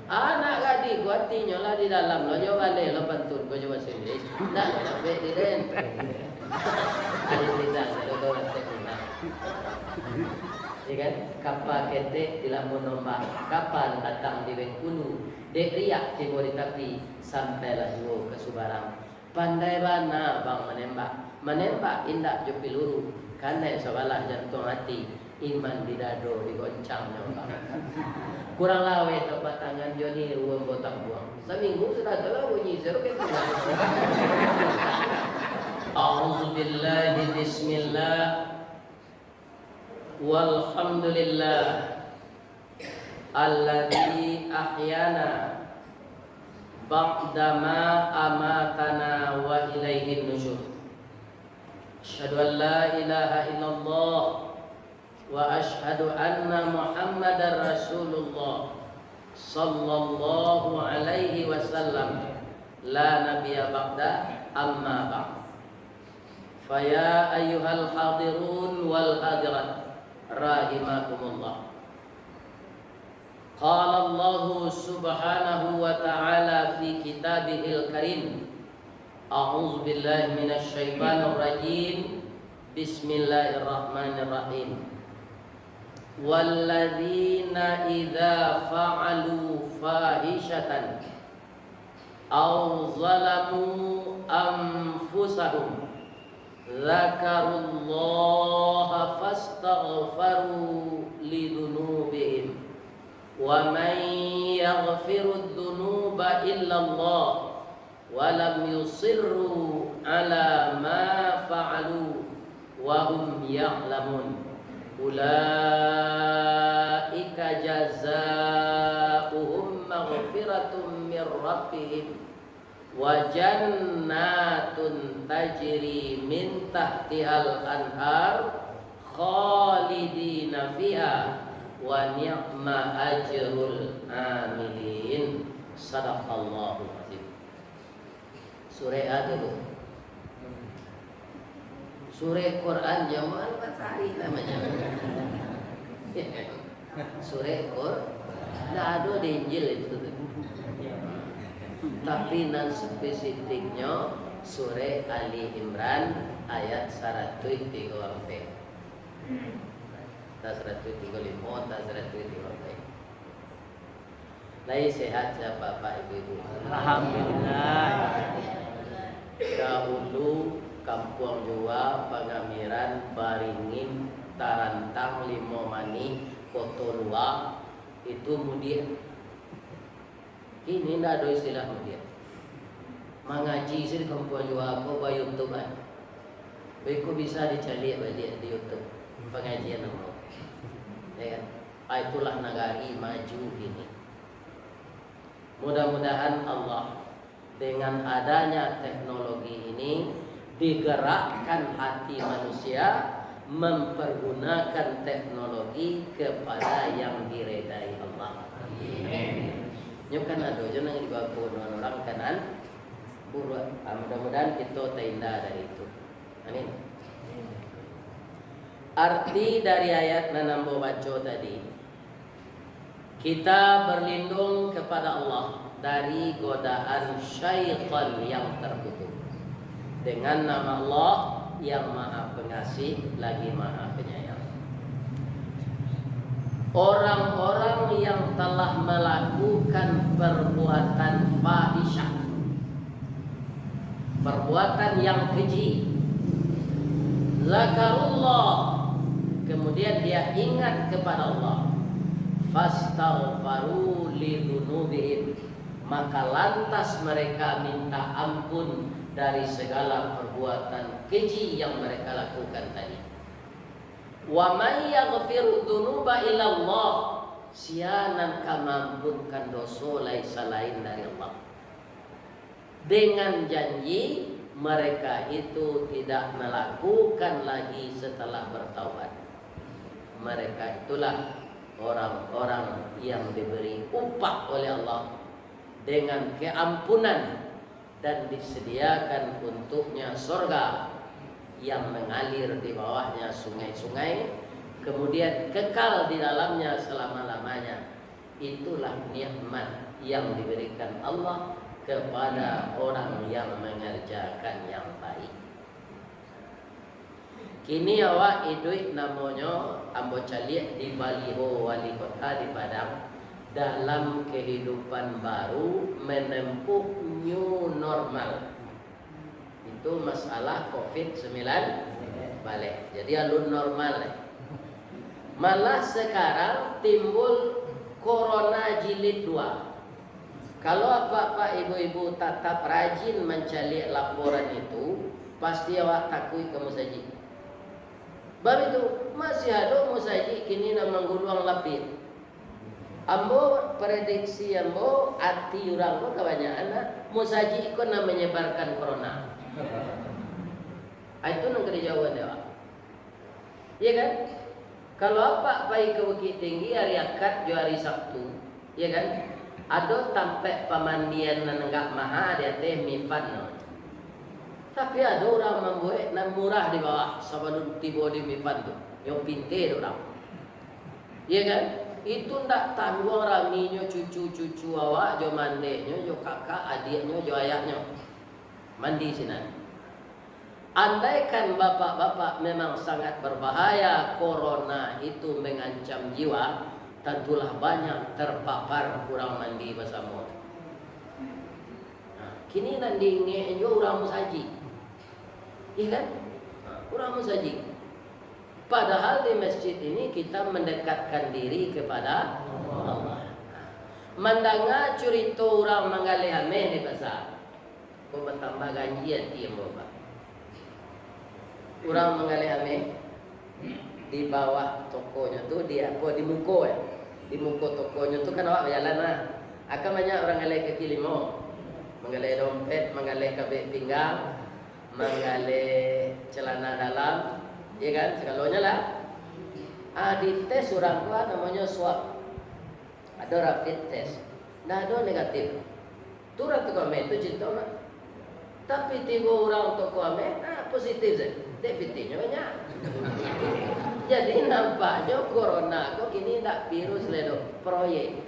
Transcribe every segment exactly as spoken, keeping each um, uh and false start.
Anak gadih ko atinyo lah di dalam lo, nyo baleh lo pantun ko jo bahaso Inggirih. Ndak lo dapek di den. Ari pinang, kalau kau rasa pinang. Ya kan? Kapa ketek di lamun ombak, kapa nan datang di Bengkulu, dek riak tibo di tapi, sampailah juo ka subarang. Pandai bana bang manembak, manembak indak jo piluru, kanai sabalah jantuang ati, iman di dado digoncangnyo bang. Kurang laweh tapak tangan jo niru ambo tampuang. Saminggu sudah tu lah bunyi seru ketu. A'udzubillahi, bismillah. Walhamdulillah, alladzi ahyana ba'dama amatana wa ilaihin nusyur. Asyhadu an la ilaha illallah wa asyhadu anna Muhammadar Rasulullah sallallahu alaihi wasallam, la nabiyya ba'da, amma ba'd. Faya ayyuhal hadirun wal hadirat, rahimakumullah. Qala Allahu subhanahu wa ta'ala fi kitabihil karim. A'udzu billahi minasy syaithanir rajim. Bismillahirrahmanirrahim. Walladzina idza fa'alu fahishatan aw zalamu anfusahum, dzakarullaha fastaghfaru lidzunubihim, wa man yaghfirudz dzunuba illallah, wa lam yusirru ala ma fa'alu wa hum ya'lamun. Ulaika jazaohum maghfiratun mir rabbihim wa jannatun tajri min tahtihal anhar khalidina fiha wa ni'ma ajrul amilin. Sadaqallahul azim. Surek a tu, Bu? Surek Quran Jamal Batari namanya. Surek Quran. Ndak ado di Injil itu tu. Tapi nan spesifiknyo surek Ali Imran ayat saratuih tigo ampek. Antah saratuih tigo limo, antah saratuih tigo ampek. Lai sehat sia Bapak Ibu-ibu? Alhamdulillah. Dahulu Kampuang Jua, Pangamiran, Baringin, Tarantang, Limo Manih, Koto Lua, itu mudiak. Kini ndak ado istilah mudiak. Mangaji se di Kampuang Jua ko ba YouTube an. Beko bisa dicaliak baliak di YouTube pangajian ambo. Ya kan? Ah, itulah nagari maju kini. Mudah-mudahan Allah, dengan adanya teknologi ini, digerakkan hati manusia mempergunakan teknologi kepada yang diredai Allah. Amin. Nyo kan ado jo nan dibakuno urang kanan buruak. Ah, mudah-mudahan kito tahinda dari itu. Amin. Arti dari ayat nan ambo baco tadi, kita berlindung kepada Allah dari godaan syaitan yang terkutuk, dengan nama Allah yang Maha Pengasih lagi Maha Penyayang. Orang-orang yang telah melakukan perbuatan fahisyah, perbuatan yang keji, zakarullah, kemudian dia ingat kepada Allah, fastaghfaru lidzunubihim, maka lantas mereka minta ampun dari segala perbuatan keji yang mereka lakukan tadi. Wa may yaghfiru dzunuba illallah, sia nan ka maampunkan doso lai salain dari Allah. Dengan janji, mereka itu tidak melakukan lagi setelah bertaubat. Mereka itulah orang-orang yang diberi upah oleh Allah dengan keampunan dan disediakan untuknya sorga yang mengalir di bawahnya sungai-sungai, kemudian kekal di dalamnya selama-lamanya. Itulah nikmat yang diberikan Allah kepada orang yang mengerjakan yang baik. Kini awak iduik namonyo, ambo caliak di baliho wali kota di Padang, dalam kehidupan baru menempuh new normal. Itu masalah covid sembilan belas. Jadi alun normal, eh. Malah sekarang timbul corona jilid dua. Kalau apak-apak, ibu-ibu tatap rajin mancaliak laporan itu, pasti awak takuik ka musajik. Bab itu, masih ado musajik kini nan mangguluang lapik. Ambo, prediksi ambo, ati urang ko kabanyakan lah, musajik ko nan manyebarkan corona. Ah, itu nan ka dijauahan dek awak. Iya kan? Kalau apak pai ka Bukittinggi ari Akad jo ari Sabtu, iya kan? Ado tampek pamandian nan agak maha di ateh Mifan tu. Tapi ado urang mambuek nan murah di bawah, sabalun tibo di Mifan tu. Nyo pinte dek urang. Iya kan? Itu ndak tangguang raminyo cucu-cucu awak jo mandehnyo, jo kakak adiaknyo, jo ayaknyo. Mandi sinan. Andaikan bapak-bapak memang sangat berbahaya, corona itu mengancam jiwa, tentulah banyak terpapar urang mandi basamo. Nah, kini nan diingek juo urang musajik. Iya kan? Nah, urang musajik. Padahal di masjid ini kita mendekatkan diri kepada Allah. Mandanga curito urang manggaleh ameh di pasar. Ko batambah ganjia ati ambo, Pak. Urang manggaleh ameh di bawah tokonyo tu, di apo, di muko, eh. Di muko tokonyo tu kan awak bajalan lah. Akan banyak urang galeh kaki limo. Manggaleh dompet, manggaleh kabek pinggang, manggaleh celana dalam, iya kan, sagalonyo lah. Ah, dites urang tu ah, namonyo swab. Ado rapid test. Ndak ado negatif. Tu urang toko ameh tu cinto mah. Tapi tibo urang toko ameh, ah, positif sajo. Dek pitinyo banyak. Jadi nampaknyo corona ko kini ndak virus lai doh, proyek.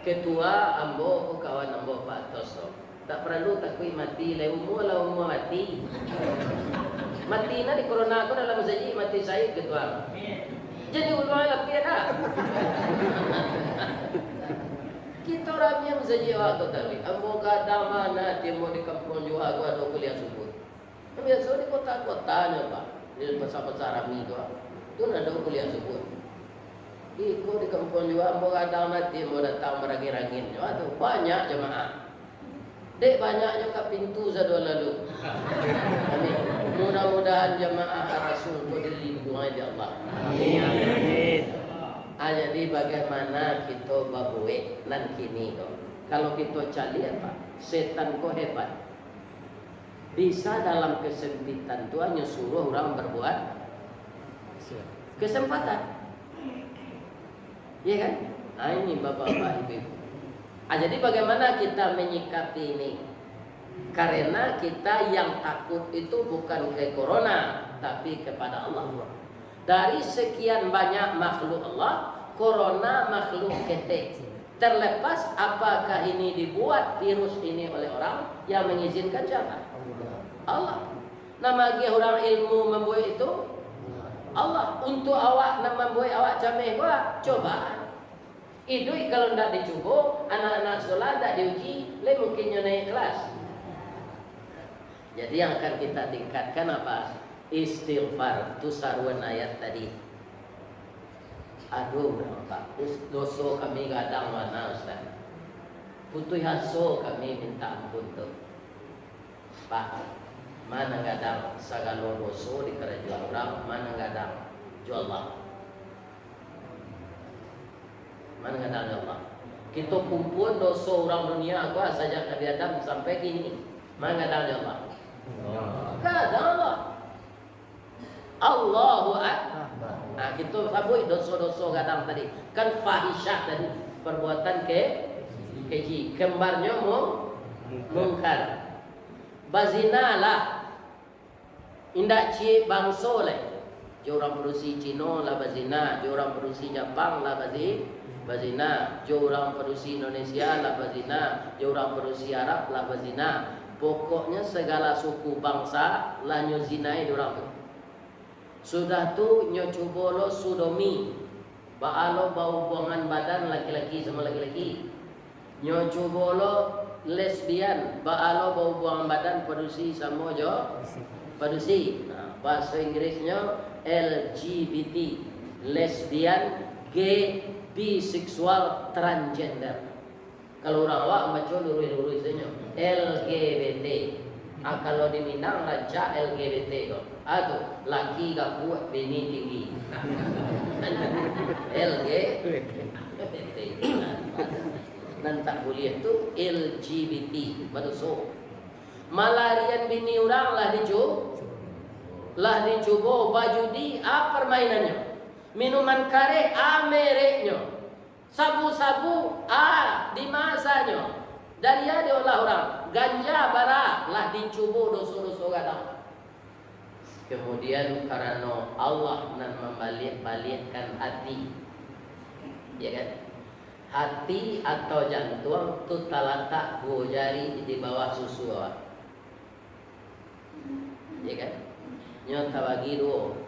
Ketua ambo ko kawan ambo Pak Atos tu. Tak paralu takuik mati lai, umua lah umua mati. Mati nah di corona ko dalam masajik, mati said ketua. Jadi uluang lapiak dah. Kito rami masajik awak ko taruih. Ambo gadang mah nah, tibo di kampuang juo ko ado kuliah subuh. Biaso di kota-kota nyo, Pak, di pasar-pasar rami tu, ah. Tu ndak ado kuliah subuh. Iko di kampuang juo, ambo gadang mati, ambo datang marangin-rangin. Wah, tu banyak jamaah. Dek banyaknyo ka pintu sadonyo lalu. Amin. Mudah-mudahan jamaah Rasul ko dilindungi dek Allah. Amin. Ah, jadi bagaimana kito babuek nan kini ko? Kalau kito caliak, Pak, setan ko hebat. Bisa dalam kesempitan tu hanyo suruah urang berbuat kesempatan. Iya kan? Ah, ini bapak-bapak, ibu-ibu. Ah, jadi bagaimana kita menyikapi ini? Karena kita yang takut itu bukan ke corona, tapi kepada Allah. Dari sekian banyak makhluk Allah, corona makhluk ketek. Terlepas apakah ini dibuat virus ini oleh orang, yang mengizinkan siapa? Allah. Nan maagiah urang ilmu mambuek itu Allah. Untuk awak nan mambuek awak cameh ko, coba. Iduik kalau ndak dicubo, anak-anak sekolah ndak diuji, lai mungkin nyo naiak kelas. Jadi yang akan kita tingkatkan apa? Istighfar. Tu saruan ayat tadi. Aduh, Pak, dus-, doso kami gadang bana, Ustaz. Putuih aso kami minta ampun tu. Pak, ma nan gadang sagalo doso dikarajoan urang, ma nan gadang jo Allah. Ma nan gadang jo Allah. Kito kumpuan doso urang dunia ko sajak Nabi Adam sampai kini. Ma nan gadang jo Allah. Gadang Allah. Allahu Akbar. Nah, kito sabuik doso-doso gadang tadi. Kan fahisyah tadi, perbuatan ke-, keji. Kembarnyo mu-, mungkar. Bazina lah. Indak ciek bangso lai. Jo urang padusi Cino lah bazina, jo urang padusi Japang lah bazi-, bazina, jo urang padusi Indonesia lah bazina, jo urang padusi Arab lah bazina. Pokoknyo sagalo suku bangsa lah nyo zinai dek urang tu. Sudah tu nyo cubo lo sodomi, baa lo bahubuangan badan laki-laki samo laki-laki. Nyo cubo lo lesbian, baa lo bahubuangan badan padusi samo jo padusi. Nah, bahaso Inggrisnyo L G B T, lesbian, gay, biseksual, transgender. Kalau urang awak mambaco luruih-luruih sajo, L G B T. Ah, kalau di Minang rancak L G B T ko. Ah, tu, laki gapuak, bini tinggi. L G B T. Nan tak buliah tu L G B T, badoso. Malarian bini urang lah dicu-, lah dicubo, bajudi, ah, parmainannyo. Minuman kareh, ah, mereknyo. Sabu-sabu, ah, di masanyo. Dari a diolah urang, ganja bara lah dicubo doso-doso gadang. Kemudian, karano Allah nan mambaliak-baliakkan hati, ya kan? Hati atau jantuang tu talatak duo jari di bawah susu awak. Ya kan? Nyo tabagi duo.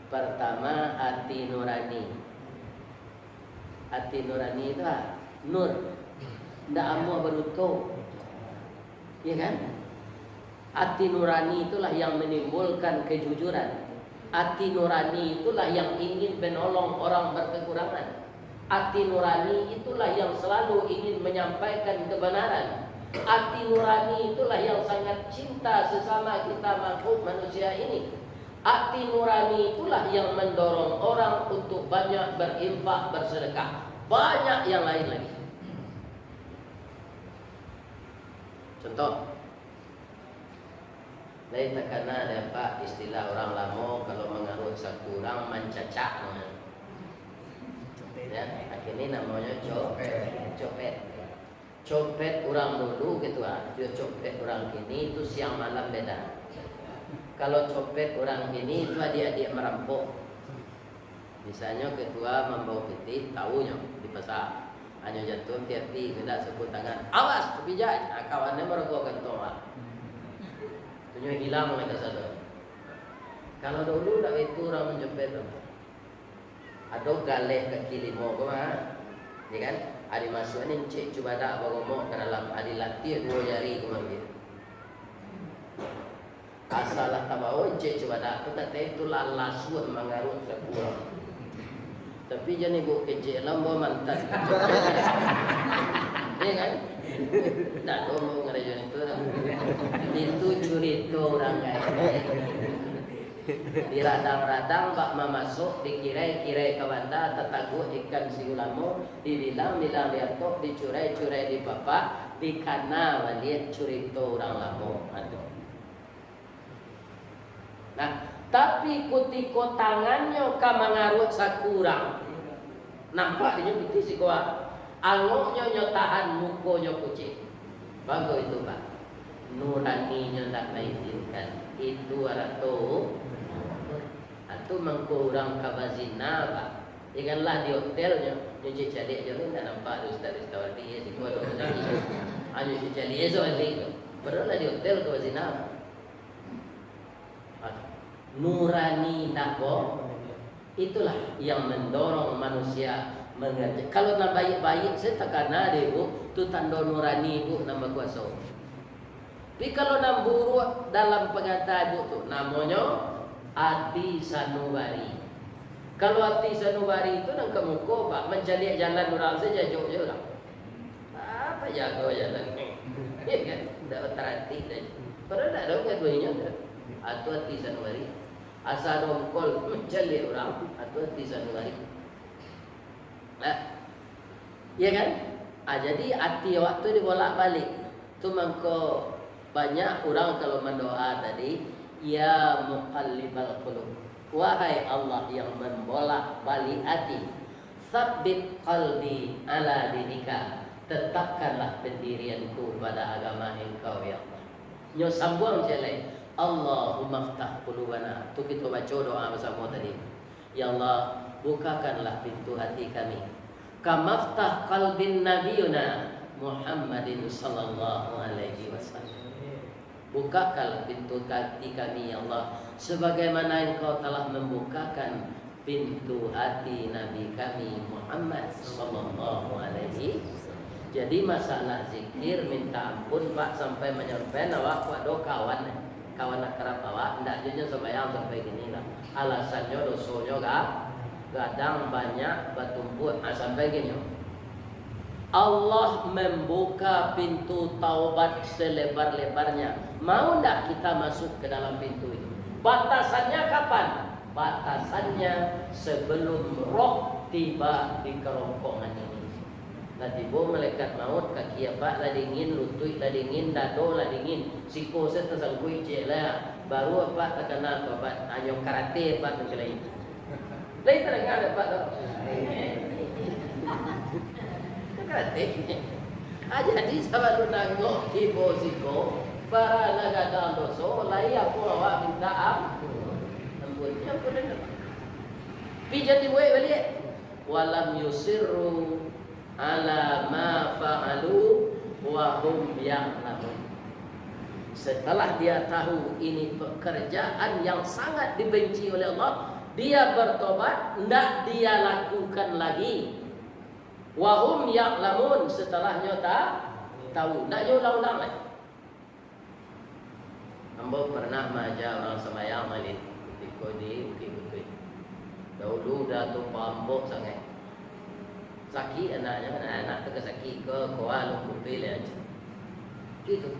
Partama, ati nurani. Ati nurani tu lah nur. Ndak amuah baduto. Ya kan? Ati nurani itulah yang menimbulkan kejujuran. Ati nurani itulah yang ingin menolong orang berkekurangan. Ati nurani itulah yang selalu ingin menyampaikan kebenaran. Ati nurani itulah yang sangat cinta sesama kita makhluk manusia ini. Ati nurani itulah yang mendorong orang untuk banyak berinfak, bersedekah. Banyak yang lain lagi. Contoh, lai takana dek Apak istilah urang lamo, kalau mangaruik saku urang, mancacak namonyo. Ya, kini namonyo co-, copet. Copet urang dulu gitu ah, jo copet urang kini tu siang malam beda. Kalau copet urang kini tu adiak-adiak marampok. Misalnyo ketua mambao pitih, taunyo di pasa. Hanyo jatuah api-api, indak sapu tangan. "Awas, tapijak!" Ah, kawannyo marogoh kantong, Pak. Tunyo hilang lai kasadonyo. Kalau dulu ndak baitu urang mancopet tu. Ado galeh kaki limo ko, Pak. Ya kan? Adi masuak ni encik cubadak bagomok ka dalam, adi latiah duo jari ko manggi. Asa lah tabao encik cubadak tu, kato itu lah lasuah mangaruik saku urang. Tapi jan ibuk kecek lah, ambo mantan. Iya kan? Ndak ado ambo ngarajoan itu lah. Itu curito urang kaya. Diradang-radang bak mamasok, dikirai-kirai ka banda, tataguak ikan si ulamo, dibilang-bilang di atok, dicurai-curai di papak, dikana baliak curito urang lamo. Aduh. Nah, tapi kutiko tangannyo ka mangaruik saku urang, nampak dinyo pitih siko, angoknyo nyo tahan, mukonyo kucek. Bago itu, Pak? Nuraninyo ndak maizinkan. Itu arato. Atu mangko urang ka bazina, Pak. Janganlah di hotelnyo, nyo cek caliak jo, ndak nampak di ustaz-ustaz wali, ya, siko ado caliak. Hanyo cek caliak jo wali tu. Padahal lah di hotel ka bazina. Nurani ndak bo-, itulah yang mendorong manusia mengerja-, kalau nan baiak-baiak sajo takana dek ibuk, tu tando nurani ibuk nan bakuaso. Tapi kalau nan buruak dalam pangata ibuk tu, namonyo ati sanubari. Kalau ati sanubari tu nan ka muko, Pak, mancaliak jalan urang sajo, jajok jo urang. Apa jago jalan ni? Ya kan? Ndak bataratik dah. Padahal ndak ado gaduahnyo tu. Atu ati sanubari. Asa dongkol mancaliak urang, atu ati sanubari. Nah, ya kan? Ah, jadi ati awak tu dibolak-balik. Tu mangko banyak urang kalau mandoa tadi, "Ya muqallibal qulub, wahai Allah yang membolak-balik ati, tsabbit qalbi ala dinika, tetapkanlah pendirianku pada agama Engkau, ya Allah." Nyo sambuang ciek lai, Allahummaftah qulubana. Tu kito baco doa basamo tadi. Ya Allah, bukakanlah pintu hati kami. Kamaftah qalbin nabiyuna Muhammadin sallallahu alaihi wasallam. Bukakanlah pintu hati kami, ya Allah, sebagaimana Engkau telah membukakan pintu hati Nabi kami Muhammad sallallahu alaihi. Jadi masalah zikir, minta ampun, Pak, sampai manyampai awak kuat do kawan, kawan akrab awak, ndak jo nyo sambayang sampai kini lah. Alasannyo dosonyo ga-, gadang, banyak, batumpuak, ah, sampai kini. Allah membuka pintu taubat selebar-lebarnya. Mau ndak kita masuk ke dalam pintu itu? Batasannya kapan? Batasannya sebelum roh tiba di kerongkongan ini. Lah tibo malaikat maut, kaki apak lah dingin, lutuik lah dingin, dado lah dingin, siko se tasangkuik ciek lah, baru apak takana tobat, hanyo karate apak tu lai. Lai tadanga dek apak tu? Karate. Ah, jadi sabalun nangok tibo siko, bara nan gadang doso, lai apo awak minta am-, ampun. Ampun, ampun. Pi jan dibuek baliak. Walam yusirru ala ma fa'alu wa hum ya'lamun. Setelah dia tahu ini pekerjaan yang sangat dibenci oleh Allah, dia bertobat, ndak dia lakukan lagi. Wa hum ya'lamun, setelahnya ta-, tahu, ndak nyo ulang-ulang lai. Ambo pernah maaja urang sambayang Maulid kutiko di Bukik Butuih. Dahulu udah tu pambok sangaik. Sakik anaknyo, nah, anak tu ka sakik, ka koa alun butuih lai aja. Gitu.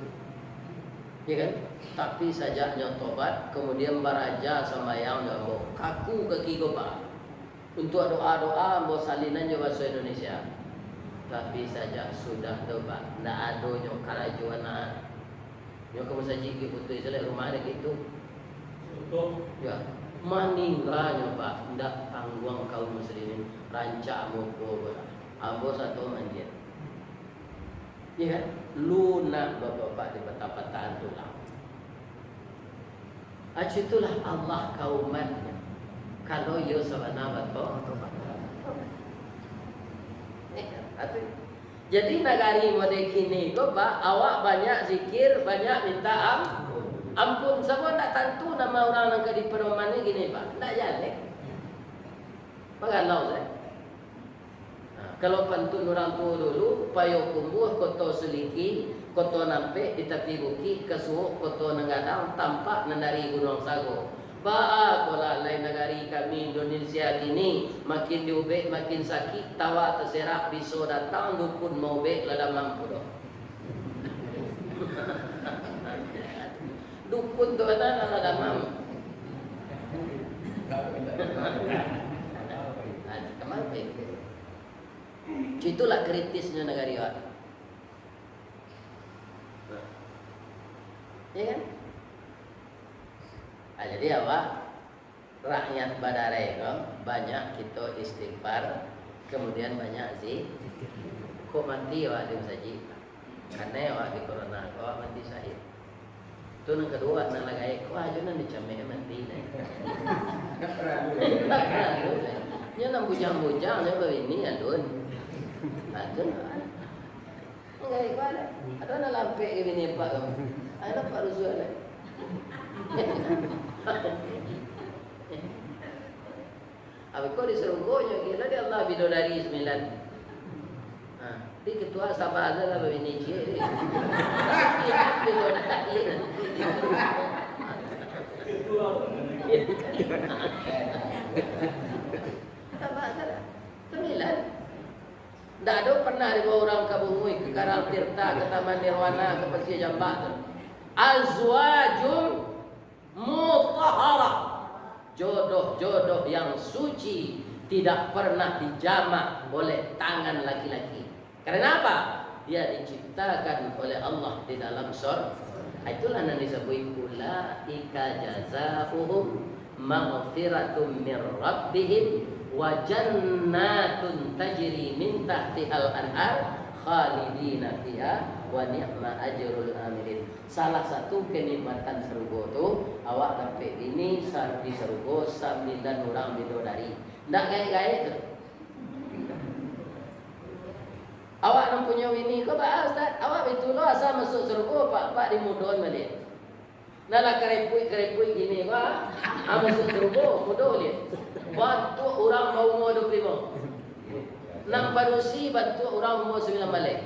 Ya kan? Tapi sajaknyo tobat, kemudian baraja sambayang jo ambo. Kaku kaki ko, Pak. Untuak doa-doa ambo salinan jo bahaso Indonesia. Tapi sajak sudah tu, Pak, ndak ado nyo karajo anak. Nyo ka masajik Bukik Butuih, salah rumah ado gitu. Betul. Ya, maningganyo, Pak, ndak tangguang kaum muslimin, rancak muko, Pak. Ambo sato manjir. Iya kan? Lunak bapak-bapak di patah-patahan tulang. Acu itulah Allah ka umatnya. Kalau iyo sabana bato-, iya kan? Atu. Jadi nagari model kini ko, Pak, awak banyak zikir, banyak minta am-, ampun. Sabab ndak tantu nama urang nan ka di pedoman ni kini, Pak. Ndak jaleh. Bagalau sajo. Nah, kalau pantun urang tuo dulu, Payokumbuah, Koto Suliki, Koto Nampek di tapi bukik, Kasuok, Koto Nan Gadang, tampak nan dari Gunuang Sago. Baa ko lah lai nagari kami Indonesia kini, makin diubek makin sakik, tawa taserak biso datang, dukun maubek lah damam pulo. Dukun tu bana nan lah damam. Nah, kama pai? Itulah kritisnyo nagari awak. Ya kan? Ah, jadi awak rakyat Badaraik ko, banyak kito istighfar, kemudian banyak zi-, kok mati awak di masajik, kanai awak di corona ko, awak mati syahid. Tu nan kaduo, nan lah gaek ko, ajo nan dicameh mati, nah. Nyo nan bujang-bujang, nyo babini alun. Nah, tu. Gaek ko ado. Ado nan lampek ka bini apak ko. Ayo lah, Pak Ruzwan, nah. Abih ko di sarugo nyo, gilo di Allah, bidodari sambilan. Ha, di ketua Sabah tu lah babini ciek ni. Bidodari. Sabah tu lah. Sambilan. Ndak ado pernah dibawa urang ka Bunguih, ka Karang Tirta, ka Taman Nirwana, ka Pasir Jambak tu. Azwajum mutahharah. Jodoh-jodoh yang suci tidak pernah dijamak oleh tangan laki-laki. Karena apa? Dia diciptakan oleh Allah di dalam sor-, itulah nan disabuik, "Ulaika jazaohum maghfiratum mir rabbihim wa jannatun tajri min tahtihal anhar Khalidina fiha wa ni'ma ajrul amilin. Salah satu kenikmatan sarugo tu, awak dapek bini sa-, di sarugo sambilan urang bidodari. Ndak gaek-gaek tu. Awak nan punyo bini ko baa, Ustaz? Awak bitu lo asa masuak sarugo, pak, pak dimudon baliak. Nah lah karepuik-karepuik gini, wah. Ah, masuak sarugo, mudo liak. Bantuak urang baumua duo puluah limo. Nan padusi bantuak urang umua sambilan baleh.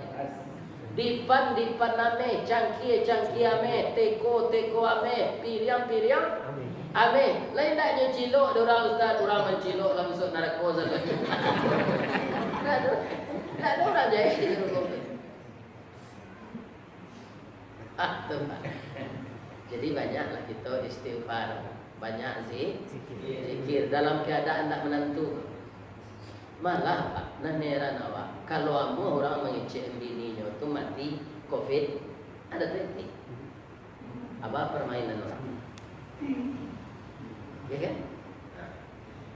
Dipan, dipan ameh, cangkia, cangkia ameh, teko, teko ameh, piriang, piriang ameh. Lain ndak nyo cilok dek urang, Ustaz, urang mancilok lah masuak narako sajo. Ndak ado, ndak ado urang jahek di sarugo. Ah, tu, Pak. Jadi, banyaklah kito istighfar, banyak zi-, zikir. Dalam keadaan ndak menentu. Malah, Pak, nan heran awak, kalau amuah urang mangecek bininyo tu mati covid, ado tu enti. Apa permainan urang? Ya kan? Nah,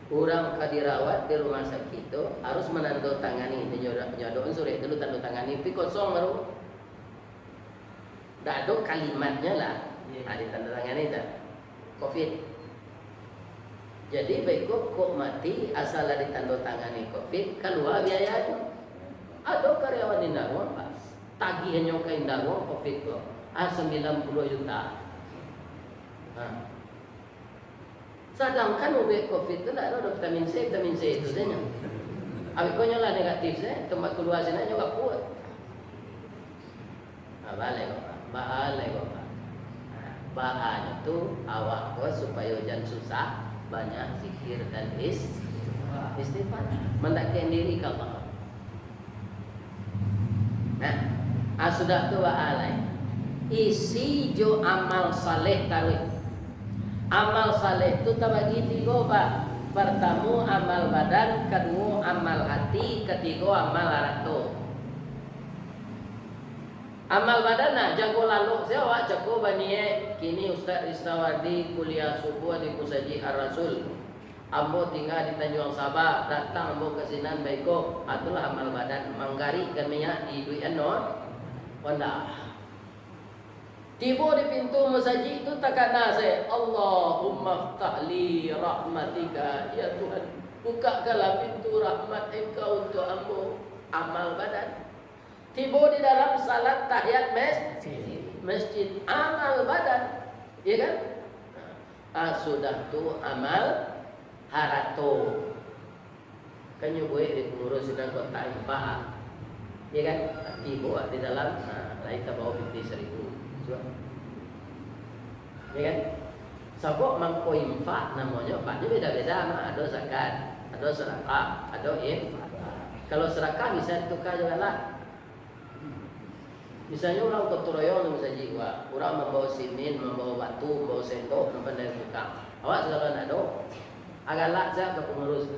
urang ka dirawat di rumah sakit tu harus manandatangani, nyo-, nyodokan surek dulu, tanda tangani, tapi kosong baru. Ndak ado kalimatnyo lah. Iya. Ah, ditandatangani tu. Covid. Jadi, baiko kok mati, asal lah ditandatangani covid, kalua biayanyo. Ado karyawan Indarung, Pak. Tagihnyo ka Indarung covid tu, ah, sambilan puluah juta. Ha. Sadangkan ubek covid tu ndak ado doh vitamin C, vitamin C tu sajo. Abih ko nyo lah negatif sajo, tempat kalua sinan nyo gapuak. Nah, baa lai ko, Pak. Baa lai ko, Pak. Nah, baanyo tu awak ko supayo jan susah, banyak zikir dan is-, istighfar. Mandakekkan diri ka Allah. Nah, ah, sudah tu baa lai. Isi jo amal saleh taruih. Amal saleh tu tabagi tigo, Pak. Partamo amal badan, kaduo amal ati, katigo amal arato. Amal badan, nah, jago lalok se awak cako baniaik, kini Ustaz Ristawardi kuliah subuah di Musajik Ar-Rasul. Ambo tingga di Tanjuang Saba, datang ambo ka sinan baiko, ah, itulah amal badan, manggarikkan minyak di iduik anu, Honda. Tibo di pintu musajik tu takana se, "Allahumma ftah li rahmatika, ya Tuhan, bukakkanlah pintu rahmat Engkau untuk ambo." Amal badan. Tibo di dalam salat tahiyat mes-, masjid, amal badan, ya kan? Ah, sudah tu amal harato. Kan nyo buek di pangurus sinan kotak infak, ya kan? Tibo di dalam, ah, lai tabao pitih saribu. Sudah. Ya kan? Sabab mangko infak namonyo, Pak, nyo beda-beda, mah. Ado zakat, ado sadakah, ado infak. Kalau sadakah bisa tuka juo lah. Misalnyo urang gotong royong di musajik, wah, urang mambao simin, mambao batu, mambao sendok, nan pandai tukang. Awak sagalo ndak ado. Galak sajo ka pangurus.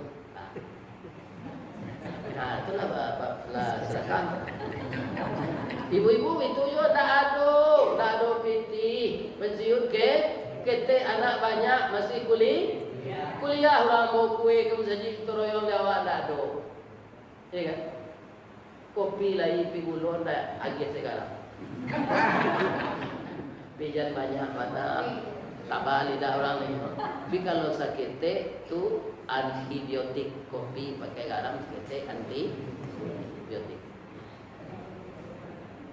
Nah, itulah ba-, ba-, lah, sadakah. Ibu-ibu itu juo ndak ado, ndak ado pitih. Pensiun ke, ketek anak banyak, masih kuli-, kuliah, urang bao kue ka musajik gotong royong di awak ndak ado. Iya kan? Kopi lai, pi gulo ndak, agiah sagalo. Pi jan banyak bana, taba lidah urang ni. Tapi kalau saketek tu antibiotik, kopi pakai garam saketek antibiotik.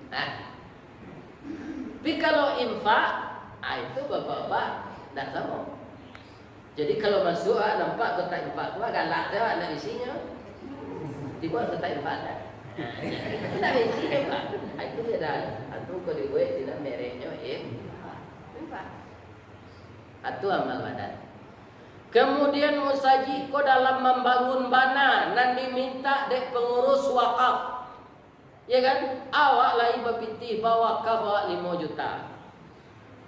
Nah. Tapi kalau infak, ah, itu bapak-bapak ndak samo. Jadi, kalau masuak, ah, nampak kotak infak tu, ah, galak sajo, ah, ndak isinyo. Dibuek kotak infak, ah. Ndak isinyo, Pak. Ah, itu beda. Atu ko dibuek, di dalam mereknyo, eh, infak. Atu amal badan. Kemudian, musajik ko dalam mambangun bana, nan dimintak dek pangurus wakaf. Ya kan? Awak lai bapitih bawakaf awak limo juta.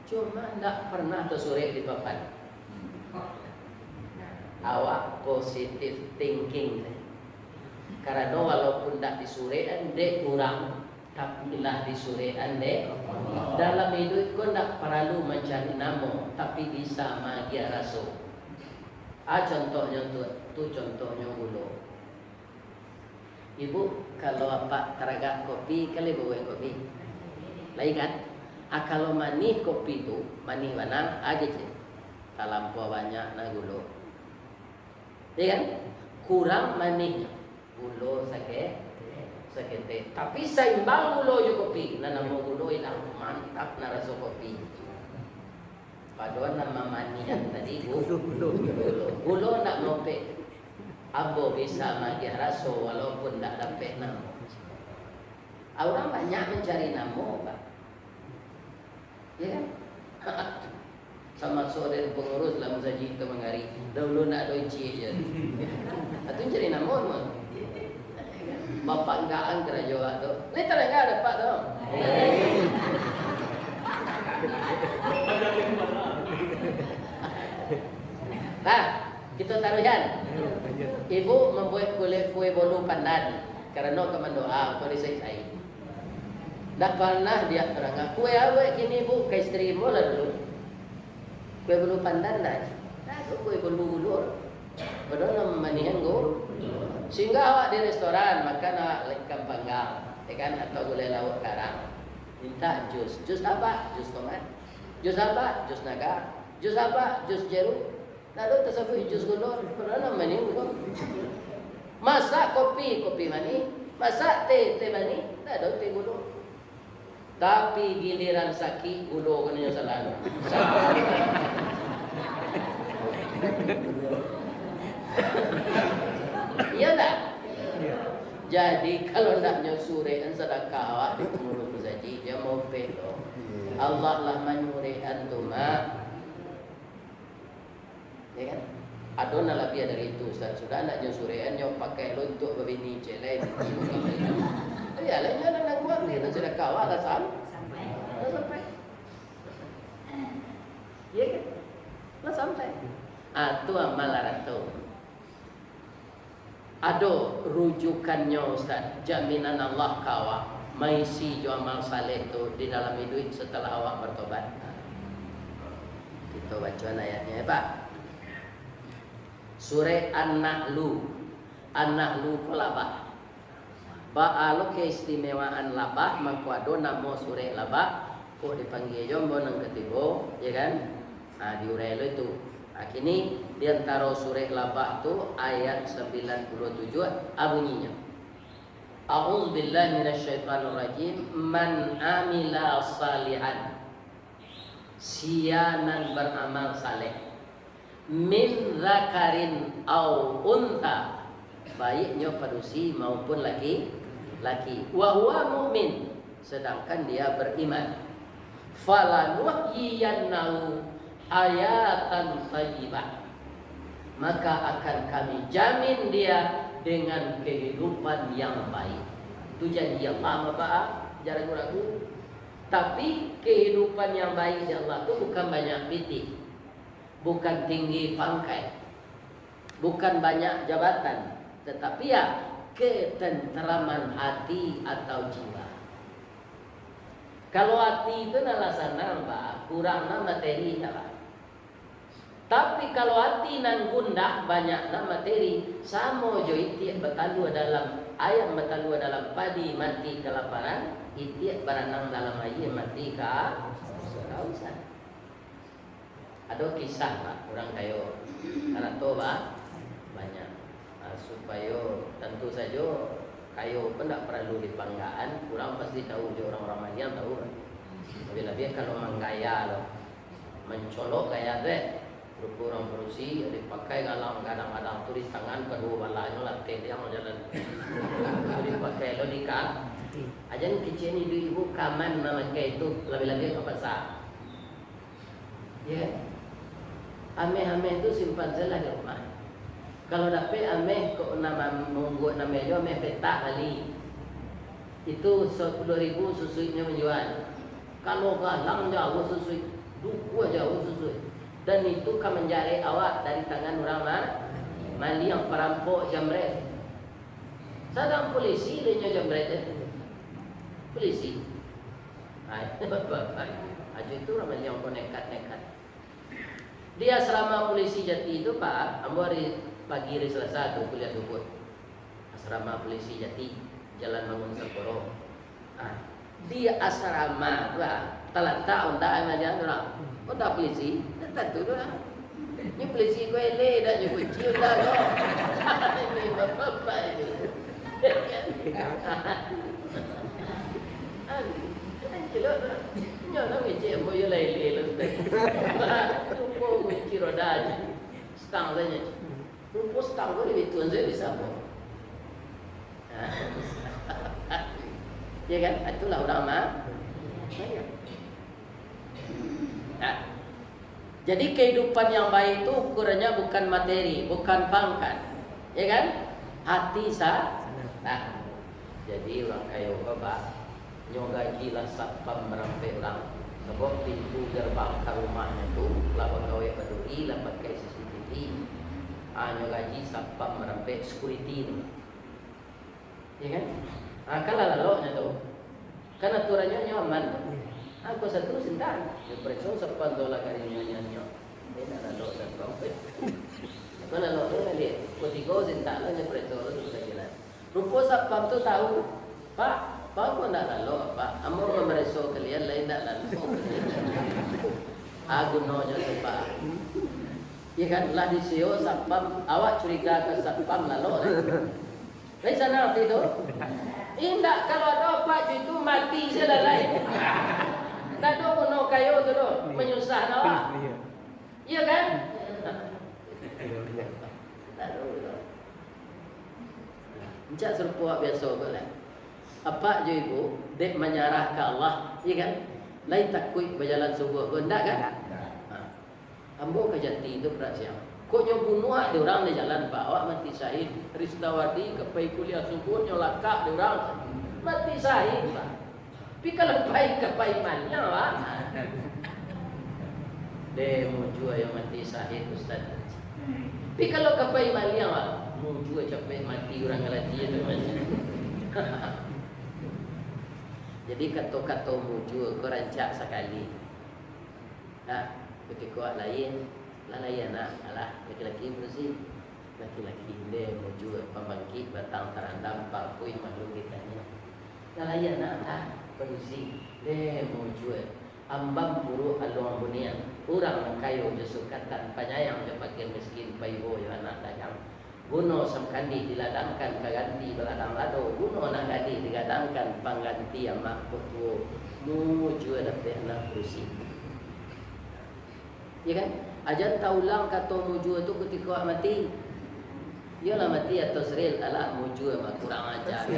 Cuma ndak pernah tasurek di papan. Awak positive thinking. Karano walaupun ndak disurek dek urang, tapi lah disurek dek Allah. Dalam iduik ko ndak paralu mancari namo, tapi bisa maagiah raso. Ah, contohnyo tu, tu contohnyo gulo. Ibu, kalau apak taragak kopi, kan lai babuek kopi? Lai kan? Ah, kalau manih kopi tu, manih bana, ah, kecek. Talampau banyak nah gulo. Ya kan? Kurang manihnyo. Gulo sake-, saketek. Tapi saimbang gulo jo kopi. Nan namo gulo ilang mantap, nan raso kopi. Padohal nan mamanihan tadi gu-, gulo. Gulo ndak mopek. Ambo bisa magiah raso walaupun ndak dapek namo. Urang banyak mancari namo, Pak. Ya kan? Samaso dari pangurus lah musajik tu mangari. Dahulu ndak ado icik je. Atu cari namo mah. Bapak anggakan karajo awak tu. Lai tarangga dapek tu. Nah, kita taruhkan. Ibu mambuek kue, kue bolu pandan. Karano ka mandoa, kau disai-sai. Ndak panah diak tarangga. Kue awak kini, Bu, ka istri ambo lah dulu. Kue bolu pandan dah. Nah, tu kue bolu-bolu. Padohal nan mamanihan gulo. Singgah awak di restoran, makan awak ikan panggang, ya kan, atau gulai lauak karang. Minta jus. Jus apa? Jus tomat. Jus apa? Jus naga. Jus apa? Jus jeruk. Ndak ado tasabuik jus gulo, padohal nan maniang gulo. Masak kopi, kopi manih. Masak teh, teh manih. Ndak ado teh gulo. Tapi giliran sakik, gulo kananyo salah. Iya ndak? Jadi, kalau ndak nyo surek-an sadakah awak di pangurus musajik, jan mopek doh. Allah lah manyurek-an tu, Mak. Ya kan? Ado nan labiah dari itu, Ustaz. Sudah ndak nyo surek-an, nyo pakai lo untuak babini cek lain. Iyolah, nyo nan nangguang ni, nan sudah kawa lah sam-, lah sampai. Ya kan? Lah sampai. Ah, tu amal arato. Ado rujukannyo, Ustaz, jaminan Allah ka awak, maisi jo amal saleh tu di dalam iduik setelah awak bertobat. Kito bacoan ayatnyo, ya, Pak. Surek An-Nahlu. An-Nahlu ko labah. Baa lo keistimewaan labah, mangko ado namo surek labah, kok dipanggia jo ambo nan katigo, ya kan? Ha, diurai lo itu. Ha, kini di antaro surek labah tu ayat sambilan puluah tujuah, a, bunyinyo. A'udzubillahi minasyaitonirrajim. Man amila salihan. Sia nan baramal saleh. Min zakarin au unta, baik nyo padusi maupun laki-laki. Wa huwa mu'min, sedangkan dia beriman. Falanuhyiyannahu hayatan thayyibah, maka akan Kami jamin dia dengan kehidupan yang baik. Tu janji Allah, Bapak, ah, jan ragu-ragu. Tapi, kehidupan yang baik di Allah tu bukan banyak pitih, bukan tinggi pangkai, bukan banyak jabatan, tatapi, ya, ketenteraman hati atau jiwa. Kalau ati tu nan lah sanang, Pak, kurang nan materi, Pak. Tapi, kalau ati nan gundah, banyak nan materi, samo jo itiak batalua dalam, ayam batalua dalam padi mati kalaparan, itiak baranang dalam aia mati ka-, kausan. Ado kisah, Pak, urang kayo, arato ba-, banyak. Ah, supayo, tantu sajo, kayo pun ndak paralu dipanggaan, urang pasti tahu jo urang-urang maliang tahu lah. Labiah-labiah kalau manggaya lo, mancolok gaya tu, eh. Rupo urang padusi, dipakai galang gadang-gadang tu di tangan, kaduo balanyo lanteh liang jalan. Tu dipakai lo di ka-, ajan kecek ni ibu-ibu kaman mamakai tu, labiah-labiah ka pasar. Ya. Ameh-ameh tu simpan sajolah di rumah. Kalau dapek ameh, kok nama, mongguak nameh jo ameh petak bali. Itu sapuluah ribu susuiknyo manjual. Kalau galang jauah susuik, dukuah jauah susuik. Dan itu ka manjarek awak dari tangan urang ma-, maliang, parampok, jambret. Sadang pulisi, inyo jambret je. Pulisi. Hai, bapak, ajo itu urang maliang ko nekat-nekat. Di asrama pulisi Jati tu, Pak, ambo hari pagi hari Selasa tu kuliah subuh. Asrama Polisi Jati, Jalan Bangun Sagoro. Ah, di asrama tu lah talatak onda yang maliang tu lah. Onda polisi, tantu tu lah. Ni polisi ko eleh dah, nyo kunci onda ko. Ini bapak-bapak ini. Anjir lah. Nyo lah ngecek ambo yo lah eleh lah, Ustaz. Lupo kunci roda je. Stang saja. Rupo stang ko di Bituan sajo bisa ko. Ya kan? Itulah ulama. Nah, jadi kehidupan yang baik tu ukurannya bukan materi, bukan pangkat. Ya kan? Hati sa-, nah. Jadi urang kayo ko, Pak, nyo gaji lah satpam marampek urang. Sabab pintu gerbang ka rumahnyo tu lah bagawai baduri, lah pakai C C T V. Ah, nyo gaji satpam marampek, security tu. Ya kan? Ah, kan lah lalok nyo tu. Kan aturannyo nyo aman tu. Ah, ko satu sintan. Nyo pareso satpam tu lah garinyo nyo. Eh, nak lalok satpam. Ko lalok tu kan dia. Ko tigo sintan lah nyo pareso tu sudah jalan. Rupo satpam tu tahu, "Pak, Pak, ambo ndak lalok, Pak. Ambo mamareso kalian lai ndak lalok." Ah, gunonyo tu, Pak. Ya kan, lah disio satpam, awak curiga ka satpam lalok lai. Lai sanang ati tu. Indak, kalau ado Pak Ju tu mati se lah lai. Ndak ado guno kayo tu doh, manyusahkan awak. Iya kan? Ndak ado guno. Rancak sarupo awak biaso ko lah. Apak jo ibu, dek manyarah ka Allah, iya kan? Lai takuik bajalan subuah ko, ndak kan? Ndak. Ha. Ambo ka Jati tu, Pak Siang. Kok nyo bunuah dek urang di jalan, Pak, awak mati syahid. Ristawardi ka pai kuliah subuah, nyo lakak dek urang. Mati syahid, Pak. Pi kalau pai ka pai maliang, Pak. Deh, mujua yo mati syahid, Ustaz. Pi kalau ka pai maliang, Pak. Mujua capek mati urang kalati tu, Mas. Jadi, kato-kato mujua ko rancak sakali. Nah, kutiko awak lahia, lah lahia anak, alah, laki-laki padusi. Laki-laki, deh, mujua pambangkik batang tarandam, pangkuih makhluk ditanya. Lah lahia anak, ah, padusi, deh, mujua ambam puruak aluang bunian, urang nan kayo jo sukatan, panyayang jo fakir miskin, paibo jo anak dagang. Guno sakandih diladangkan ka ganti baladang lado, guno anak gadih digadangkan pangganti amak ko tuo, mujua dapek anak padusi. Ya kan? Jan taulang kato mujua tu kutiko awak mati. Iyolah mati atau seril, alah mujua mah kurang aja.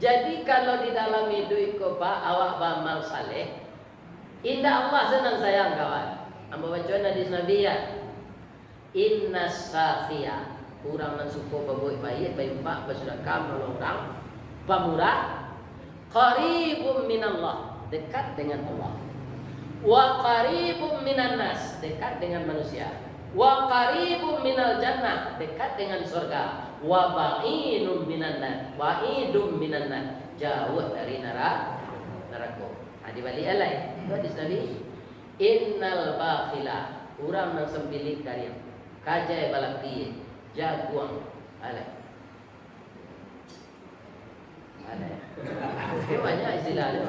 Jadi, kalau di dalam iduik ko, Pak, awak baamal saleh, indak Allah se nan sayang, kawan. Ambo bacoan hadis Nabi, ya. Inna sakhiya, urang nan suko babuek baiak, bainfak, basudakah, manolong urang, pamurah, qaribun minallah, dekat dengan Allah. Wa qaribun minan nas, dekat dengan manusia. Wa qaribun minal jannah, dekat dengan surga. Wa ba'idun minan nar, ba'idun minan nar, jauah dari nara-, narako. Ha, dibaliak lai. Itu hadis Nabi. Innal bakhila, urang nan sampilik kariang, kajai balapie, jaguang, alai. Alai. Itu banyak istilah dia.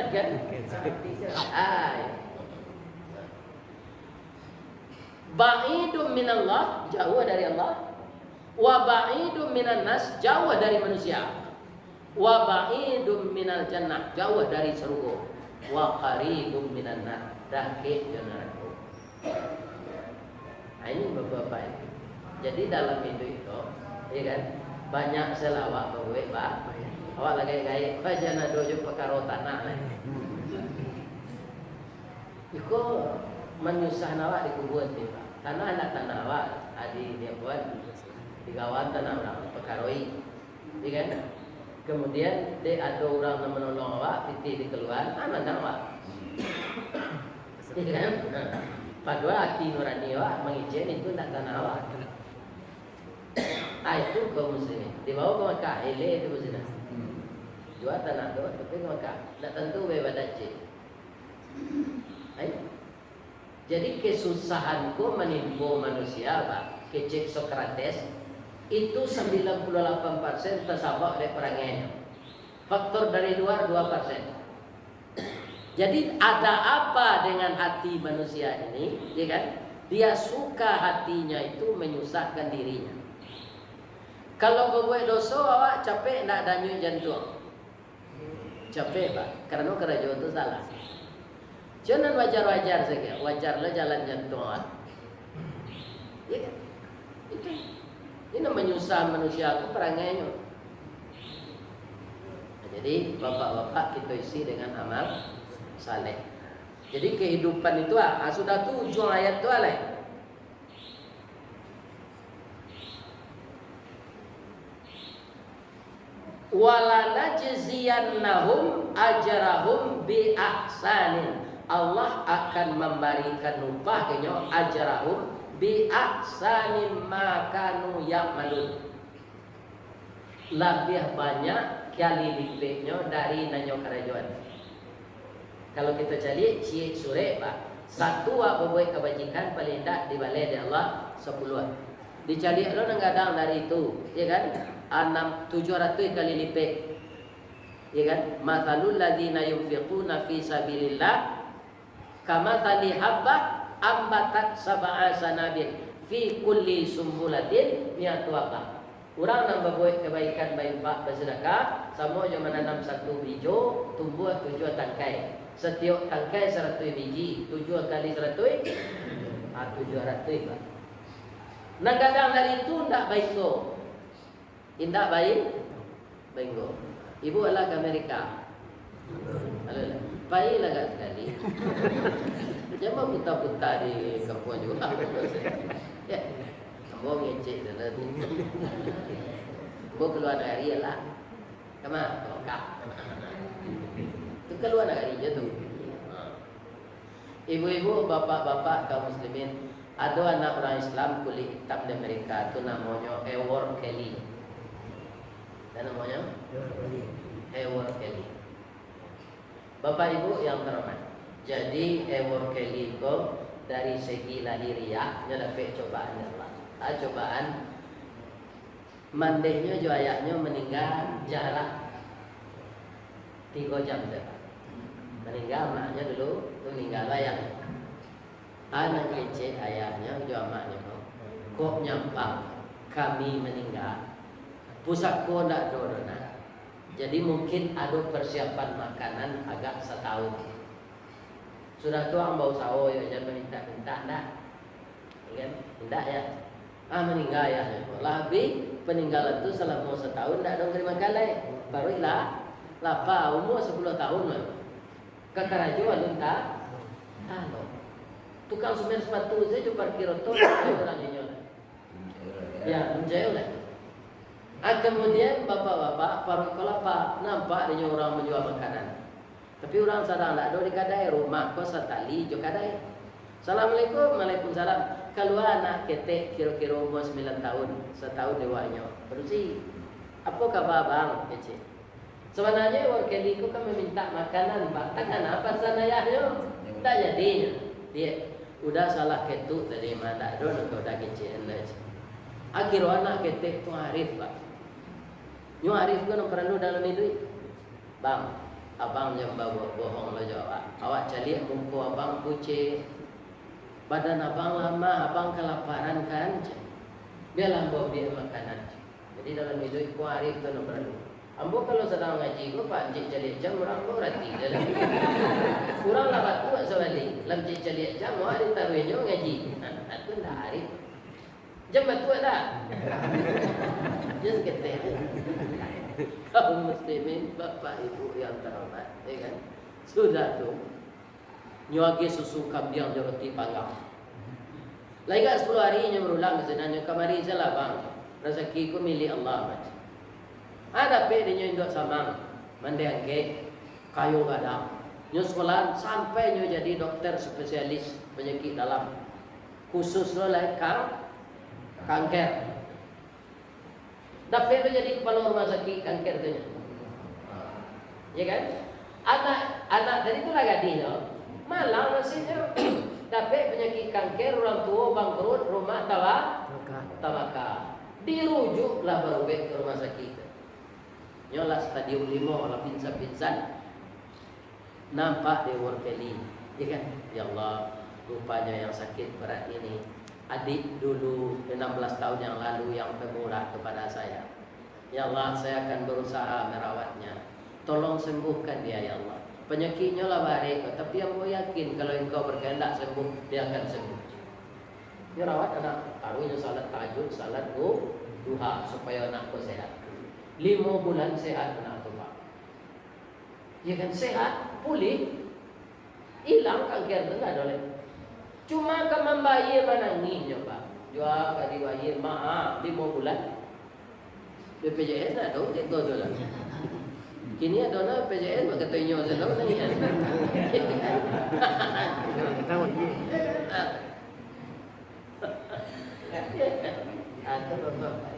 Kan? Ai. Ba'idun minallah, jauh dari Allah. Wa ba'idun minan nas, jauh dari manusia. Wa ba'idun minal jannah, jauah dari sarugo. Wa qaribun minan nar, dakek jo narako. Ha, ini bapak-bapak. Jadi dalam iduik tu, ya kan, banyak se lah awak babuek, Pak. Awak lah gaek-gaek, pajan ado jo pakaro tanah lah. Iko manyusahkan awak di kubua tu, Pak. Tanah ndak tanah awak, adi dia buat digawan tanah urang, pakaroi. Iya kan? Kemudian, dek ado urang nan manolong awak, pitih dikaluaan, ah, manang awak. Iya kan? Nah, padahal ati nurani awak mangecek itu ndak tanah awak. Ah, itu kaum muslimin. Dibawa ka Makkah, eleh itu muslimin. Jua tanah tu, tapi ka Makkah. Ndak tantu baibadat cek. Ai? Jadi, kesusahan ko manimpo manusia, Pak, kecek Socrates, itu sambilan puluh lapan persen tasabab dek parangainyo. Faktor dari luar dua persen. Jadi, ada apa dengan hati manusia ini, ya kan? Dia suka hatinya itu menyusahkan dirinya. Kalau babuek doso, awak capek ndak danyuik jantuang? Capek, Pak, karano karajo tu salah. Cuman wajar-wajar sajo, wajar lah jalan jantuang, ah. Iya kan? Itu. Ini manyusah manusia tu parangainyo. Nah, jadi, bapak-bapak, kita isi dengan amal saleh. Jadi, kehidupan itu, ah, ah, sudah tu ujuang ayat tu, ah, lai. "Walanajziyannahum ajrahum bi ahsanin." Allah akan mambarikan upah inyo, ajrahum bi ahsanin ma kanu ya'malun. Labiah banyak kali lipeknyo dari nan nyo karajoan. Kalau kito caliak, ciek surek, Pak. Satu wak babuek kabajikan, paling indak dibaleh dek Allah sapuluah. Dicaliak lo nan gadang dari itu, ya kan? Anam, tujuah ratuih kali lipek. Ya kan? "Matsalul ladzina yunfiquna fi sabilillah kamatsali habbah ambatat sab'a sanabil fi kulli sumbulatin mi'atu habbah." Urang nan babuek kabaikan, bainfak, basadakah, samo jo mananam satu bijo, tumbuah tujuah tangkai. Satiok tangkai saratuih biji, tujuah kali saratuih, ah, tujuah ratuih, Pak. Nan gadang dari itu ndak bainggo. Indak baing-, bainggo. Ibu alah ka Amerika. Alah, lah. Pailah agak sakali. Jan baputa-puta di kampuang juo. Ya. Ambo ngecek dulu tu. Ambo kalua nagari lah. Kama? Ka Mekah. Tu kalua nagari je tu. Ha. Ibu-ibu, bapak-bapak, kaum muslimin, ado anak urang Islam kulik itam di Amerika tu, namonyo Eworld Kelly. Ado namonyo? Eworld Kelly. Bapak Ibu yang terhormat, jadi Eworld Kelly ko dari segi lahiriah, nyo dapek cobaan dari Allah. Ah, cobaan mandehnyo jo ayahnyo maningga jarak tigo jam sajo. Maningga amaknyo dulu, tu maningga lo ayahnyo. Anak kecek ayahnyo jo amaknyo ko, kok nyampang kami maningga, pusako ndak ado doh nah. Jadi mungkin ado persiapan makanan agak satahun. Sudah tu ang bausaho yo, jan mamintak-mintak, ndak. Ya kan? Indak, ya. Ah, maningga ayahnyo. Lah abih, paninggalan tu salamo satahun ndak ado mambari makan lai. Paruik lah lapa, umua sapuluah tahun lah. Ka karajo alun ta-, talok. Tukang sumen sapatu sajo parkir oto, urang inyo lah. Ya, manjauah lah. Ah, kamudian, bapak-bapak, paruik ko lapa, nampak dinyo urang manjua makanan. Tapi urang sadang ndak ado di kadai, rumah ko satali jo kadai. "Assalamualaikum." "Waalaikumsalam." Kalua anak ketek, kiro-kiro umua sambilan tahun, satahun di bawah inyo. "Padusi, apo kaba abang?" kecek. Sabananyo Eworld Kelly ko kan mamintak makanan, Pak. Takana pasan ayahnyo. Ndak jadi nyo. Diak, udah salah ketuk tadi mah, ndak ado nangko udah kecek lai. Akhiro anak ketek tu arif, Pak. Nyo arif ko nan paralu dalam iduik. "Bang, abang jan babuek bohong lo jo awak. Awak caliak muko abang pucek. Badan abang lamah, abang kalaparan kan?" cek. "Bialah ambo ambiak makanan," cek. Jadi dalam iduik ko arif tu nan paralu. Ambo kalau sadang ngaji ko, Pak, cek caliak jam, urang ko barati je lah. Urang lah batuak sabalik, lah cek caliak jam, awak ditaruihnyo ngaji. Nah, tu ndak arif. Jan batuak dah. Jan saketek. Kaum muslimin, bapak ibu yang terhormat, ya kan? Sudah tu, nyo agiah susu kambiang jo roti panggang. Lai agak sapuluah ari nyo barulang ka sinan, nyo, "Kamari sajolah, Bang. Rasaki ko milik Allah, Bang." Ah, dapek dinyo induak samang, mandeh angkek, kayo gadang. Nyo sekolahan sampai nyo jadi dokter spesialis panyakik dalam. Khusus lo lai kang-, kanker. Dapek lo jadi kapalo rumah sakik kanker tu nyo. Ya kan? Anak, anak tadi tu lah gadih nyo. Malang nasinyo. Dapek panyakik kanker, urang tuo bangkrut, rumah taba-, tabaka. Dirujuklah barubek ka rumah sakik. Nyo lah stadium limo, lah pingsan-pingsan. Nampak di Workeli, ya kan? Ya Allah, rupanya yang sakit berat ini adik dulu enam belas tahun yang lalu yang pemurah kepada saya. Ya Allah, saya akan berusaha merawatnya. Tolong sembuhkan dia, ya Allah. Panyakiknyo lah barek, tapi ambo yakin kalau Engkau berkehendak sembuh, dia akan sembuh. Nyo rawat anak, taruihnyo salat tahajud, salat du-, duha, supaya anak ko sehat. Limo bulan sehat anak tu, Pak. Ya kan, sehat, pulih, ilang kanker tu, ndak ado lai. Cuma ka mambayia manangihnyo, Pak. Jua ka dibayia, Mak, ah, limo bulan. B P J S ndak ado, cek tu lah. Kini ado nah B P J S, bak kato inyo sajo lah. Tahu, iya. Ah, tu, Bapak.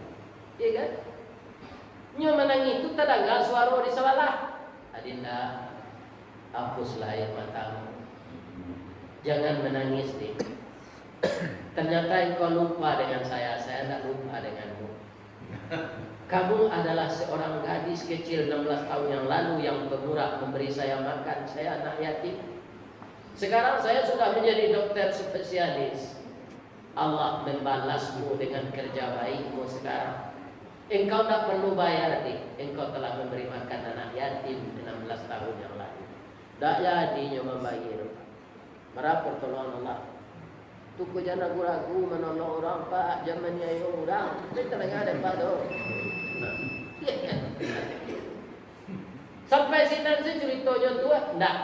Iya kan? Nyo manangih tu tadanga suaro di sabalah. "Adinda, hapuslah air matamu. Jangan menangis, Dik. Ternyata engkau lupa dengan saya, saya ndak lupa denganmu. Kamu adalah seorang gadis kecil enam belas tahun yang lalu yang pemurah memberi saya makan, saya anak yatim. Sekarang saya sudah menjadi dokter spesialis. Allah membalasmu dengan kerja baikmu sekarang. Engkau ndak perlu bayar, Dik. Engkau telah memberi makan anak yatim enam belas tahun yang lalu." Ndak jadi nyo mambayia. Marah pertolongan Allah. Tu ko jan ragu-ragu manolong urang, Pak, jan maniayo urang. Tapi talangah dek Pak tu. Sampai sinan se curitonyo tu, ndak.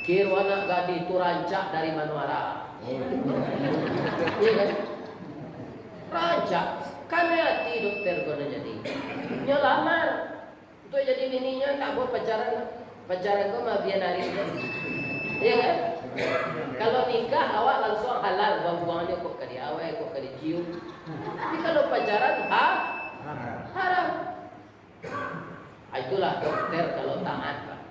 Kiro anak gadih tu rancak dari mano arah. Iya kan? Rancak. Kanai ati dokter ko nan jadi. Nyo lamar. Untuak jadi bininyo, ndak buah pacaran. Pacaran ko mah bian ari tu. Iya kan? Kalau nikah, awak langsuang halal, buang-buangnyo kok ka diawai, kok ka dicium. Tapi kalau pacaran, ha? Haram. Ah, itulah dokter kalau taat, Pak.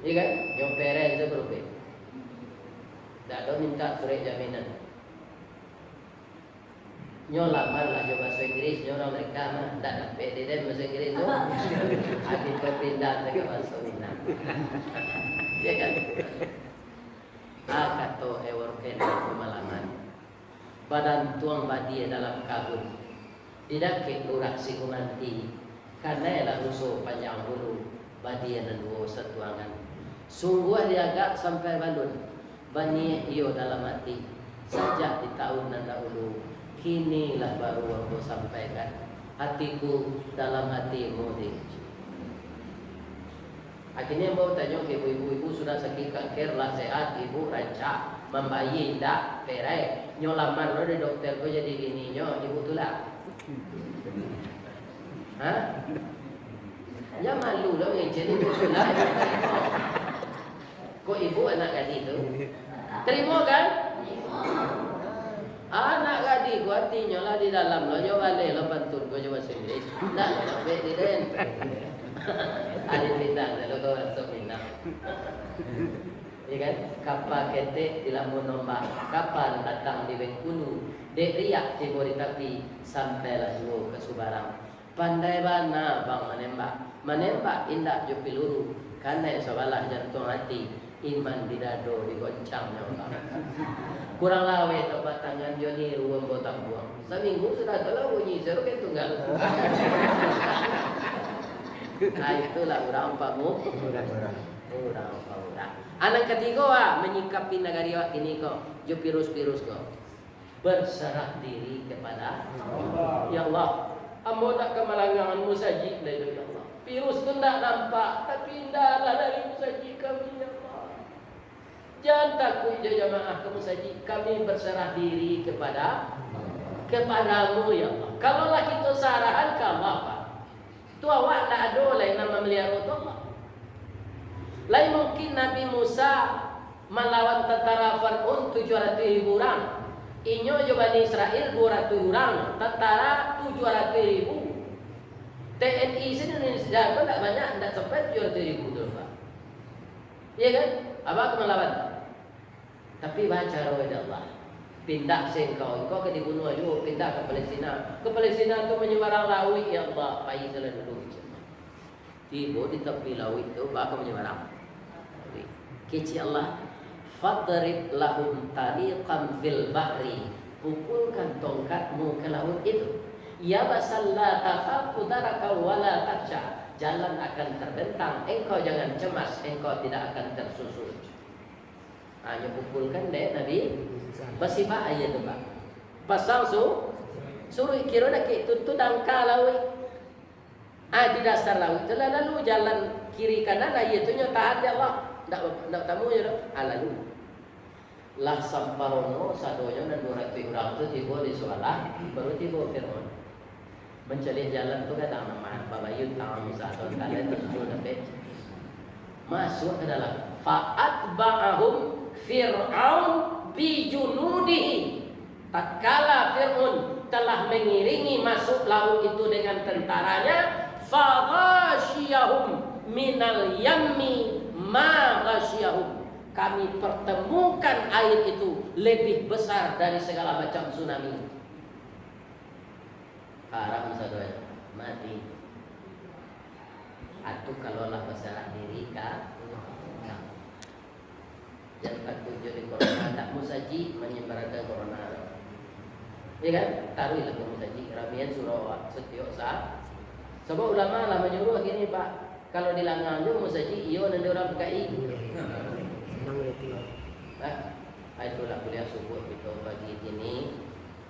Iya kan? Nyo pereh se barubek. Ndak ado minta surek jaminan. Nyo lamar lah jo bahaso Inggris, nyo urang Amerika mah, ndak dapek di den bahaso Inggris tu. Habis ko pindah ka bahaso Minang. Iya kan? Ah, kato Eworken pamalaman. Badantuang badia dalam kabun, di dakek lurah Sigumanti, kanai lah ruso panjang bulu, badia nan duo satuangan. Sungguah diagak sampai balun, baniaik iyo dalam ati, sajak di taun nan dahulu, kini lah baru ambo sampaikan, atiku dalam atimu, Dik. Akhirnyo ambo tanyo ka ibu-ibu, "Ibu sudah sakik kanker, lah sehat, ibu rancak, mambayia indak, perai, nyo lamar lo di dokter ko jadi bininyo, ibu tulak?" Ha? Jan malu lo ngecek ibu tulak. Kok ibu anak gadih tu? Tarimo kan? Anak gadih ko atinyo lah di dalam lo, nyo baleh lo pantun ko jo bahaso Inggris. Ndak dapek di den. Ari Minang lo, ko bahaso Minang. Iya kan? Kapa ketek di lambun ombak, kapa nan datang di Bengkulu, dek riak tibo di tapi, sampailah juo ka subarang. Pandai bana bang manembak, manembak indak jo piluru, kanai sabalah jantuang ati, iman di dado digoncangnyo bang. Kurang laweh tapak tangan jo niru ambo tambuang. Saminggu sudah tu lah bunyi seruken tunggal. Ah, itulah urang pamu-, urang pamurah. Ah, nan katigo, ah, manyikapi nagari awak kini ko, jo virus-virus ko. Berserah diri kepada Allah. Ya Allah, ambo ndak ka malangangan musajik lai doh, ya Allah. Virus tu ndak nampak, tapi indalah dari musajik kami, ya Allah. Jan takuik jo jamaah ka musajik, kami berserah diri kepada, kepada-Mu, ya Allah. Kalau lah kito sarahan ka Allah, Pak, tu awak ndak ado lai nan mamaliharo tu Allah. Lai mungkin Nabi Musa malawan tantara Firaun tujuah ratuih ribu urang. Inyo jo Bani Israel duo ratuih urang, tantara tujuah ratuih ribu. T N I se di Indonesia ko ndak banyak, ndak sampai tujuah ratuih ribu tu, Pak. Iya kan? Abah ka malawan. Tapi bacaro dek Allah. Pindah sengkau, engkau ka dibunuah juo, pindah ka Palestina. Ka Palestina tu manyabarang lauik, ya Allah, pai salah dulu. Tibo di tapi lauik tu, baa ka manyabarang. Kecek Allah, "Fadrib lahum tariqan fil bahri." Pukulkan tongkatmu ke laut itu. "Yabasan la takhafu darakan wa la takhsya." Jalan akan terbentang, engkau jangan cemas, engkau tidak akan tersusul. Hanyo pukulkan dek Nabi, basibak aia tu, Pak. Pasang su-, suruik, kiro dakek tu, tu dangka lauik. Ah, di dasar lauik tu lah lalu jalan kiri kanan, aia tu nyo tahan dek Allah. Ndak, ndak tamu je doh. Ah, lalu. Lah samparono sadonyo nan duo ratuih urang tu tibo di Sualah, baru tibo Firaun. Mancaliak jalan tu kadang lamah, babayun tangan Musa tu, kalian tu sudah dapek. Masuk ke dalam. Fa'atba'ahum Fir'aun bijunudihi. Tatkala Fir'aun telah mengiringi masuk laut itu dengan tentaranya, faghashiyahum minal yammi ma ghashiyahum. Kami pertemukan air itu lebih besar dari segala macam tsunami. Haram sadonyo, mati. Atu kalau lah baserah diri ka, jan takuik jo di corona, ndak musajik manyambarakan corona. Iya kan? Taruihlah ka musajik, ramian surau awak satiok sa-, sabab ulama lah manyuruah kini, Pak. Kalau di Langang tu musajik, iyo nan di urang P K I. Iyo. Senang itu. Nah, itulah kuliah subuh kito pagi kini.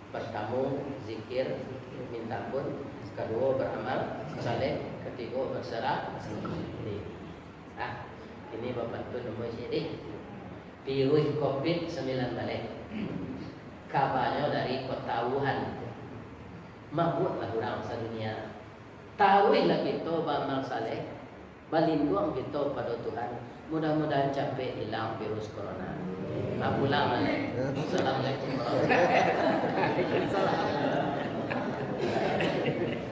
Partamo, zikir, minta ampun. Kaduo, baramal saleh. Katigo, baserah diri. Ah, kini bapantun umua ciek deh. Piruih covid sambilan baleh. Kabanyo dari kota Wuhan. Mabuaklah urang sadunia. Taruihlah kito baamal saleh, balinduang kito pado Tuhan. Mudah-mudahan capek ilang virus corona. Ah, pulang baliak. Assalamualaikum warahmatullahi wabarakatuh.